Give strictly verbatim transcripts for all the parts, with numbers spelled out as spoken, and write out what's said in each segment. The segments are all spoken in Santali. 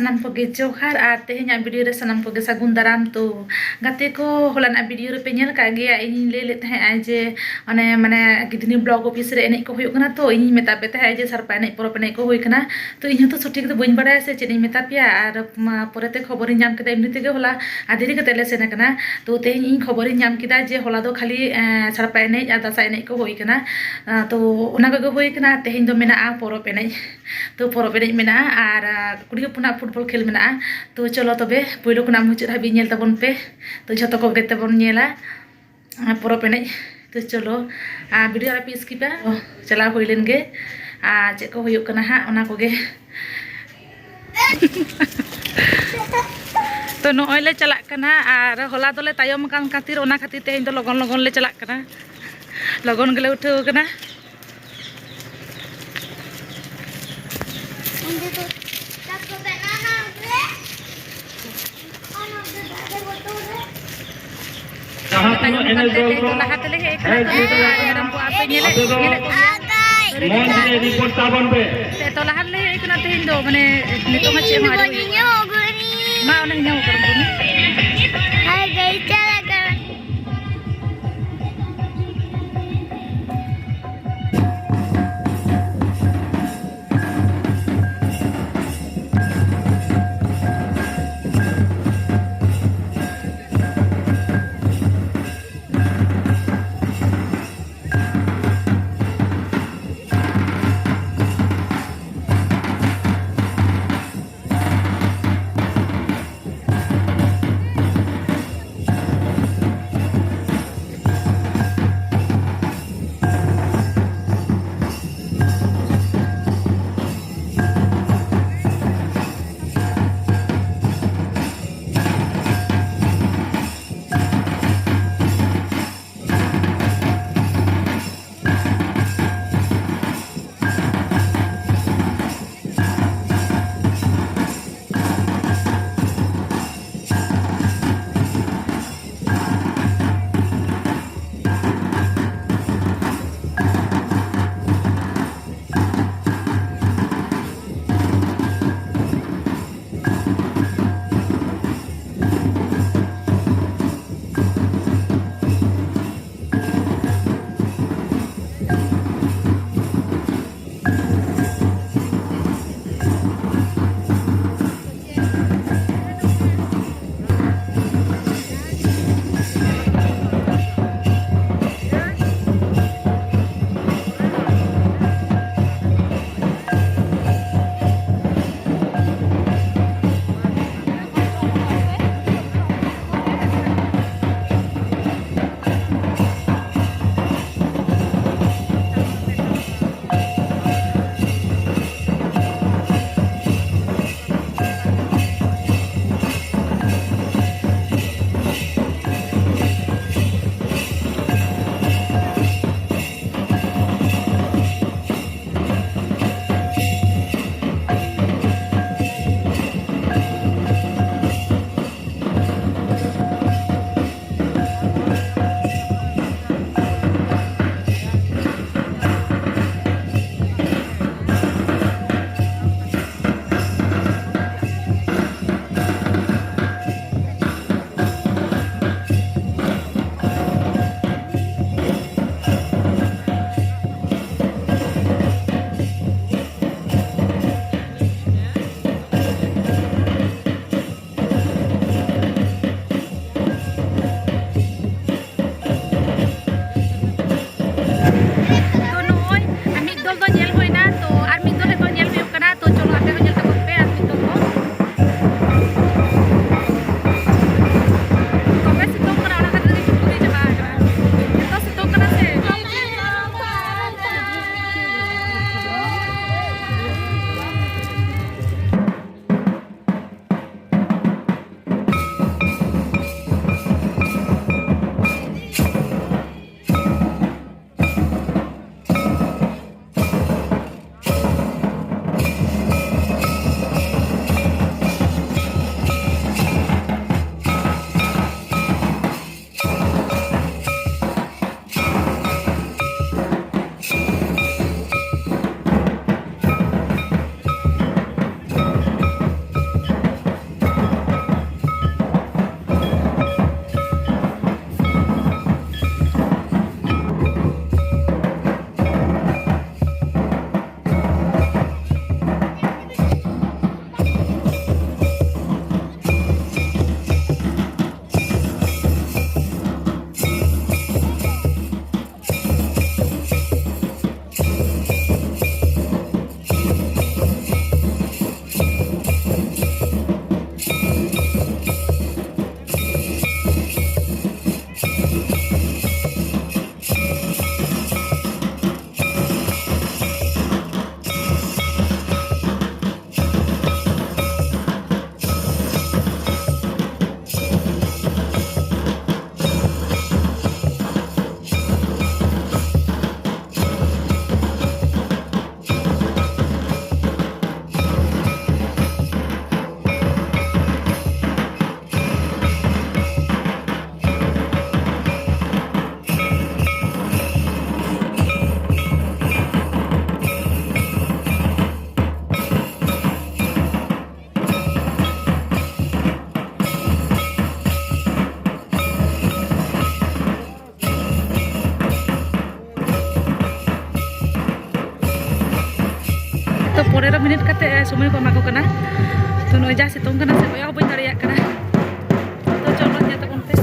ᱥᱟᱱᱟᱢ ᱠᱚᱜᱮ ᱡᱚᱦᱟᱨ, ᱟᱨ ᱛᱮᱦᱮᱧᱟᱜ ᱵᱷᱤᱰᱤᱭᱳ ᱨᱮ ᱥᱟᱱᱟᱢ ᱠᱚᱜᱮ ᱥᱟᱹᱜᱩᱱ ᱫᱟᱨᱟᱢ᱾ ᱛᱚ ᱜᱟᱛᱮ ᱠᱚ, ᱦᱚᱞᱟᱱᱟᱜ ᱵᱷᱤᱰᱤᱭᱳ ᱨᱮᱯᱮ ᱧᱮᱞ ᱠᱟᱜ ᱜᱮᱭᱟ, ᱤᱧᱤᱧ ᱞᱟᱹᱭ ᱞᱮᱫ ᱛᱟᱦᱮᱸᱜᱼᱟ ᱡᱮ ᱚᱱᱮ ᱢᱟᱱᱮ ᱜᱤᱫᱷᱱᱤ ᱵᱞᱚᱠ ᱚᱯᱷᱤᱥ ᱨᱮ ᱮᱱᱮᱡ ᱠᱚ ᱦᱩᱭᱩᱜ ᱠᱟᱱᱟ᱾ ᱛᱚ ᱤᱧᱤᱧ ᱢᱮᱛᱟᱫ ᱯᱮ ᱛᱟᱦᱮᱸᱜ ᱡᱮ ᱥᱟᱲᱯᱟ ᱮᱱᱮᱡ, ᱯᱚᱨᱚᱵᱽ ᱮᱱᱮᱡ ᱠᱚ ᱦᱩᱭ ᱠᱟᱱᱟ᱾ ᱛᱚ ᱤᱧ ᱦᱚᱸᱛᱚ ᱥᱚᱴᱷᱤᱠ ᱫᱚ ᱵᱟᱹᱧ ᱵᱟᱲᱟᱭᱟ ᱥᱮ ᱪᱮᱫ ᱤᱧ ᱢᱮᱛᱟ ᱯᱮᱭᱟ, ᱟᱨ ᱢᱟ ᱯᱚᱨᱮᱛᱮ ᱠᱷᱚᱵᱚᱨᱤᱧ ᱧᱟᱢ ᱠᱮᱫᱟ, ᱮᱢᱱᱤ ᱛᱮᱜᱮ ᱦᱚᱞᱟ ᱟᱹᱰᱤ ᱨᱮ ᱠᱟᱛᱮ ᱞᱮ ᱥᱮᱱ ᱟᱠᱟᱱᱟ᱾ ᱛᱚ ᱛᱮᱦᱮᱧ ᱤᱧ ᱠᱷᱚᱵᱚᱨᱤᱧ ᱧᱟᱢ ᱠᱮᱫᱟ ᱡᱮ ᱦᱚᱞᱟ ᱫᱚ ᱠᱷᱟᱹᱞᱤ ᱮᱸ, ᱥᱟᱲᱯᱟ ᱮᱱᱮᱡ ᱟᱨ ᱫᱟᱸᱥᱟᱭ ᱮᱱᱮᱡ ᱠᱚ ᱦᱩᱭ ᱠᱟᱱᱟ᱾ ᱟᱸ, ᱛᱚ ᱚᱱᱟ ᱠᱚᱜᱮ ᱦᱩᱭ ᱠᱟᱱᱟ᱾ ᱛᱮᱦᱮᱧ ᱫᱚ ᱢᱮᱱᱟᱜᱼᱟ ᱯᱚᱨᱚᱵᱽ ᱮᱱᱮᱡ᱾ ᱛᱚ ᱯᱚᱨᱚᱵᱽ ᱮᱱᱮᱡ ᱢᱮᱱᱟᱜᱼᱟ, ᱟᱨ ᱟᱸ, ᱠᱩᱲᱤ ᱦᱚᱯᱚᱱᱟᱜ ᱯᱷᱩᱴᱵᱚᱞ ᱠᱷᱮᱞ ᱢᱮᱱᱟᱜᱼᱟ᱾ ᱛᱚ ᱪᱚᱞᱚ ᱛᱚᱵᱮ ᱯᱳᱭᱞᱳ ᱠᱷᱚᱱᱟᱜ ᱢᱩᱪᱟᱹᱫ ᱦᱟᱹᱵᱤᱡ ᱧᱮᱞ ᱛᱟᱵᱚᱱ ᱯᱮ᱾ ᱛᱚ ᱡᱷᱚᱛᱚ ᱠᱚᱜᱮ ᱛᱮᱵᱚᱱ ᱧᱮᱞᱟ ᱟᱨ ᱯᱚᱨᱚᱵᱽ ᱮᱱᱮᱡ᱾ ᱛᱚ ᱪᱚᱞᱚ, ᱟᱨ ᱵᱷᱤᱰᱤᱭᱳ ᱟᱞᱚᱯᱮ ᱥᱠᱤᱯᱟ᱾ ᱛᱚ ᱪᱟᱞᱟᱣ ᱦᱩᱭ ᱞᱮᱱ ᱜᱮ, ᱟᱨ ᱪᱮᱫ ᱠᱚ ᱦᱩᱭᱩᱜ ᱠᱟᱱᱟ ᱦᱟᱸᱜ ᱚᱱᱟ ᱠᱚᱜᱮ᱾ ᱛᱚ ᱱᱚᱜᱼᱚᱭ ᱞᱮ ᱪᱟᱞᱟᱜ ᱠᱟᱱᱟ, ᱟᱨ ᱦᱚᱞᱟ ᱫᱚᱞᱮ ᱛᱟᱭᱚᱢ ᱟᱠᱟᱱ ᱠᱷᱟᱹᱛᱤᱨ, ᱚᱱᱟ ᱠᱷᱟᱹᱛᱤᱨ ᱛᱮᱦᱮᱧ ᱫᱚ ᱞᱚᱜᱚᱱ ᱞᱚᱜᱚᱱ ᱞᱮ ᱪᱟᱞᱟᱜ ᱠᱟᱱᱟ, ᱞᱚᱜᱚᱱ ᱜᱮᱞᱮ ᱩᱴᱷᱟᱹᱣ ᱟᱠᱟᱱᱟ᱾ ᱡᱟᱦᱟᱸ ᱛᱤᱱᱟᱹᱜ ᱮᱱᱮᱡ ᱫᱚᱞ ᱠᱚ ᱞᱟᱦᱟ ᱛᱮᱞᱮ ᱦᱮᱡ ᱠᱟᱱᱟ, ᱦᱮᱡ ᱛᱚ ᱥᱮᱴᱮᱨ ᱟᱠᱟᱱᱟ, ᱟᱯᱮ ᱧᱮᱞᱮᱫ, ᱟᱯᱮ ᱫᱚ ᱧᱮᱞᱮᱫ ᱠᱚᱜᱮᱭᱟ᱾ ᱢᱚᱸᱪ ᱨᱮ ᱨᱤᱯᱳᱨᱴ ᱛᱟᱵᱚᱱ ᱯᱮ᱾ ᱛᱚ ᱞᱟᱦᱟ ᱨᱮᱞᱮ ᱦᱮᱡ ᱠᱟᱱᱟ ᱛᱮᱦᱮᱧ ᱫᱚ, ᱢᱟᱱᱮ ᱱᱤᱛᱚᱜ ᱢᱟ ᱪᱮᱫ ᱦᱚᱸ ᱟᱹᱣᱨᱤ ᱦᱩᱭᱩᱜᱼᱟ᱾ ᱢᱟ ᱚᱱᱟ ᱧᱟᱢ ᱠᱟᱱᱟ ᱵᱚᱱ᱾ ᱦᱟᱭ ᱜᱟᱭᱥ, ᱪᱟᱞᱟᱜ ᱠᱟᱱᱟ᱾ ᱯᱚᱱᱮᱨᱚ ᱢᱤᱱᱤᱴ ᱠᱟᱛᱮ ᱥᱚᱢᱚᱭ ᱠᱚ ᱮᱢᱟ ᱠᱚ ᱠᱟᱱᱟ᱾ ᱛᱚ ᱱᱚᱜᱼᱚᱭ ᱡᱟ ᱥᱤᱛᱩᱝ ᱠᱟᱱᱟ ᱥᱮ, ᱠᱚᱭᱚᱜ ᱦᱚᱸ ᱵᱟᱹᱧ ᱫᱟᱲᱮᱭᱟᱜ ᱠᱟᱱᱟ᱾ ᱛᱚ ᱪᱚᱞᱚ ᱧᱮᱞ ᱛᱟᱵᱚᱱ ᱯᱮ᱾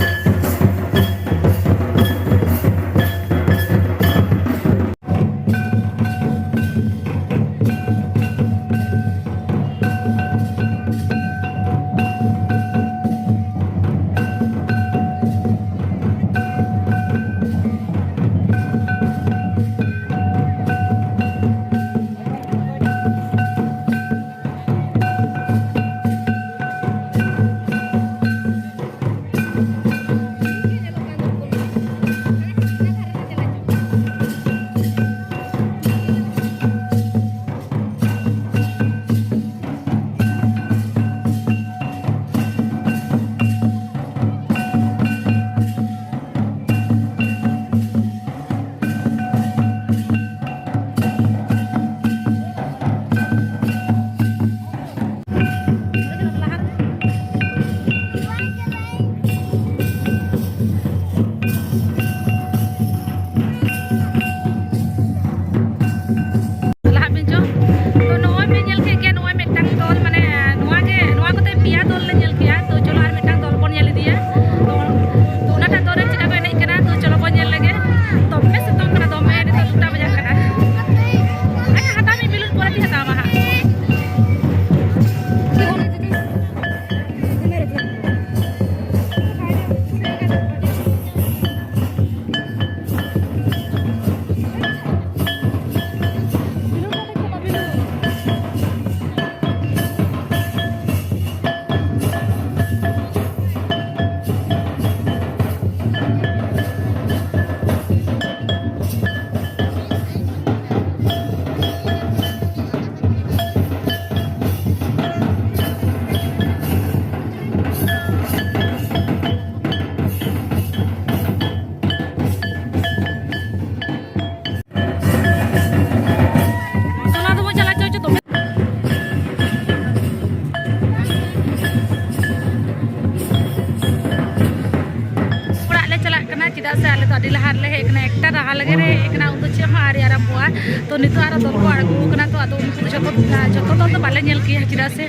ᱪᱮᱫᱟᱜ ᱥᱮ ᱟᱞᱮ ᱫᱚ ᱟᱹᱰᱤ ᱞᱟᱦᱟ ᱨᱮᱞᱮ ᱦᱮᱡ ᱟᱠᱟᱱᱟ, ᱮᱠᱴᱟ ᱞᱟᱦᱟ ᱞᱮᱜᱮ ᱞᱮ ᱦᱮᱡ ᱟᱠᱟᱱᱟ, ᱩᱱ ᱫᱚ ᱪᱮᱫ ᱦᱚᱸ ᱟᱹᱣᱨᱤ ᱟᱨᱟᱢᱵᱚᱜᱼᱟ᱾ ᱛᱚ ᱱᱤᱛᱚᱜ ᱟᱨᱚ ᱫᱚᱞ ᱠᱚ ᱟᱬᱜᱚ ᱟᱠᱟᱱᱟ, ᱛᱚ ᱟᱫᱚ ᱩᱱᱠᱩ ᱫᱚ ᱡᱷᱚᱛᱚ ᱡᱷᱚᱛᱚ ᱫᱚᱞ ᱫᱚ ᱵᱟᱞᱮ ᱧᱮᱞ ᱠᱮᱭᱟ, ᱪᱮᱫᱟᱜ ᱥᱮ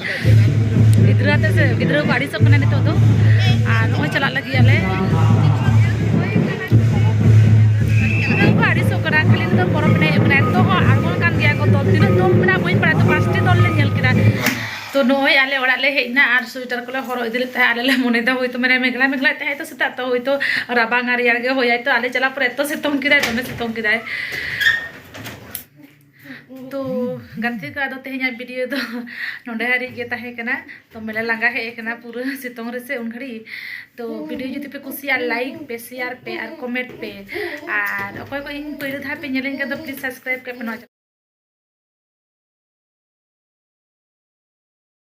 ᱜᱤᱫᱽᱨᱟᱹ ᱟᱛᱮ ᱥᱮ ᱜᱤᱫᱽᱨᱟᱹ ᱠᱚ ᱟᱹᱲᱤᱥᱚᱜ ᱠᱟᱱᱟ ᱱᱤᱛᱚᱜ ᱫᱚ᱾ ᱟᱨ ᱱᱚᱜᱼᱚᱭ ᱪᱟᱞᱟᱜ ᱞᱟᱹᱜᱤᱫ ᱟᱞᱮ, ᱜᱤᱫᱽᱨᱟᱹ ᱠᱚ ᱟᱹᱲᱤᱥᱚᱜ ᱠᱟᱱᱟ, ᱠᱷᱟᱹᱞᱤ ᱱᱤᱛᱚᱜ ᱯᱚᱨᱚᱵᱽ ᱮᱱᱮᱡ ᱦᱩᱭᱩᱜ ᱠᱟᱱᱟ, ᱮᱛᱚ ᱦᱚᱸ ᱟᱬᱜᱚᱱ ᱠᱟᱱ ᱜᱮᱭᱟ ᱠᱚ ᱫᱚᱞ, ᱛᱤᱱᱟᱹᱜ ᱫᱚᱞ ᱢᱮᱱᱟᱜᱼᱟ ᱵᱟᱹᱧ ᱵᱟᱲᱟᱭᱟ, ᱛᱚ ᱯᱟᱸᱪᱴᱤ ᱫᱚᱞ ᱞᱮ ᱧᱮᱞ ᱠᱮᱫᱟ᱾ ᱛᱚ ᱱᱚᱜᱼᱚᱭ ᱟᱞᱮ ᱚᱲᱟᱜ ᱞᱮ ᱦᱮᱡ ᱮᱱᱟ ᱟᱨ ᱥᱳᱭᱮᱴᱟᱨ ᱠᱚᱞᱮ ᱦᱚᱨᱚᱜ ᱤᱫᱤ ᱞᱮᱫ ᱛᱟᱦᱮᱸᱫ, ᱟᱞᱮ ᱞᱮ ᱢᱚᱱᱮᱭᱮᱫᱟ ᱦᱳᱭᱛᱳ ᱢᱟᱱᱮ ᱢᱮᱜᱷᱞᱟ ᱢᱮᱜᱷᱞᱟᱭᱮᱫ ᱛᱟᱦᱮᱸᱫ ᱛᱚ ᱥᱮᱛᱟᱜ, ᱛᱚ ᱦᱳᱭᱛᱳ ᱨᱟᱵᱟᱝ ᱟᱨ ᱨᱮᱭᱟᱲ ᱜᱮ ᱦᱚᱭᱟᱭ, ᱛᱚ ᱟᱞᱮ ᱪᱟᱞᱟᱣ ᱯᱚᱨᱮ ᱮᱛᱚ ᱥᱤᱛᱩᱝ ᱠᱮᱫᱟᱭ, ᱫᱚᱢᱮ ᱥᱤᱛᱩᱝ ᱠᱮᱫᱟᱭ᱾ ᱛᱚ ᱜᱟᱛᱮ ᱠᱚ, ᱟᱫᱚ ᱛᱮᱦᱮᱧᱟᱜ ᱵᱷᱤᱰᱤᱭᱳ ᱫᱚ ᱱᱚᱰᱮ ᱦᱟᱹᱨᱤᱡ ᱜᱮ ᱛᱟᱦᱮᱸ ᱠᱟᱱᱟ᱾ ᱛᱚ ᱢᱮᱞᱟ ᱞᱟᱸᱜᱟ ᱦᱮᱡ ᱟᱠᱟᱱᱟ ᱯᱩᱨᱟᱹ ᱥᱤᱛᱩᱝ ᱨᱮᱥᱮ ᱩᱱ ᱜᱷᱟᱹᱲᱤᱡ᱾ ᱛᱚ ᱵᱷᱤᱰᱤᱭᱳ ᱡᱩᱫᱤ ᱯᱮ ᱠᱩᱥᱤᱭᱟᱜᱼᱟ, ᱞᱟᱭᱤᱠ ᱯᱮ, ᱥᱮᱭᱟᱨ ᱯᱮ ᱟᱨ ᱠᱚᱢᱮᱱᱴ ᱯᱮ᱾ ᱟᱨ ᱚᱠᱚᱭ ᱠᱚ ᱤᱧ ᱯᱳᱭᱞᱳ ᱫᱷᱟᱣ ᱯᱮ ᱧᱮᱞᱤᱧ ᱠᱟᱱ ᱫᱚ, ᱯᱞᱤᱡᱽ ᱥᱟᱵᱥᱠᱨᱟᱭᱤᱵ ᱠᱟᱜ ᱯᱮ ᱱᱚᱣᱟ